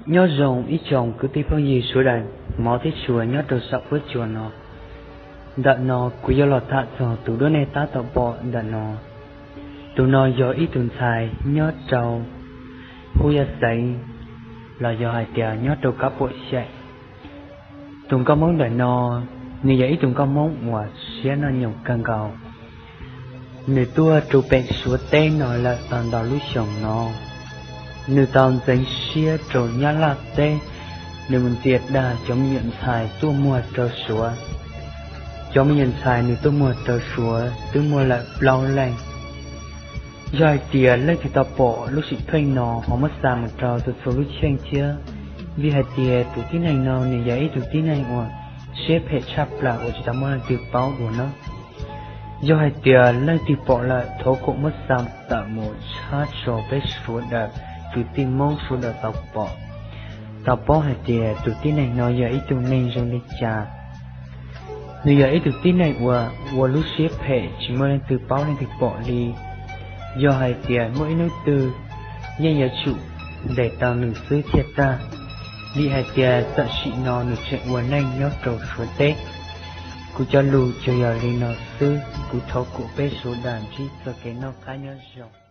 Nyob zoo ib tsoom kwv tij phooj ywg sawv daws, hmov thiab tshua nyob rau saum huab cua no. Ntawm no kuv yuav los tham txog tus duab nej tab tom pom ntawm no. Tus no yog ib tug ntxhais nyob rau Hub Yaj Xeev, los yog hais tias nyob rau Kab Puam Xyaim. Tus nkauj Hmoob ntawm no, nws yog ib tug nkauj Hmoob uas siab noj nyoos kawg nkaus. Nws tuaj rau pem Suav teb no lawm tau ntau lub xyoos no. Nws tau ntxeev siab rau Nyab Laj teb, nws mus ntxias dag cov me nyuam ntxhais tuaj muag rau Suav. Cov me nyuam ntxhais nws tuaj muag rau Suav twb muaj lawm plaub leej. Yog hais tias leej twg tau pom lub sim pheej no ho muab xa mus rau txhua txhua lub cheej thiab, vim hais tias tus tib neeg no nws yog ib tug tib neeg uas siab phem tshaj plaws uas tsis tau muaj leej twg paub dua na. Yog hais tias leej twg pom lawm thov kom muab xa tawm mus tshab rau peb sawv daws, kwv tij Hmoob sawv daws tau pom, tau paub hais tias tus tib neeg no yog ib tug neeg zoo li cas. Nws yog ib tug tib neeg uas ua lub siab phem tsis muaj leej twg paub leej twg pom li. Yog hais tias muaj ib hnub twg yeej yuav tsum ntes tau nws xwb thiaj tag, vim hais tias tam sim no nws tseem ua neej nyob rau Suav teb. Kuv cov lus tsuas yog li no xwb, kuv thov kom peb sawv daws ntsib txoj kev noj qab nyob zoo.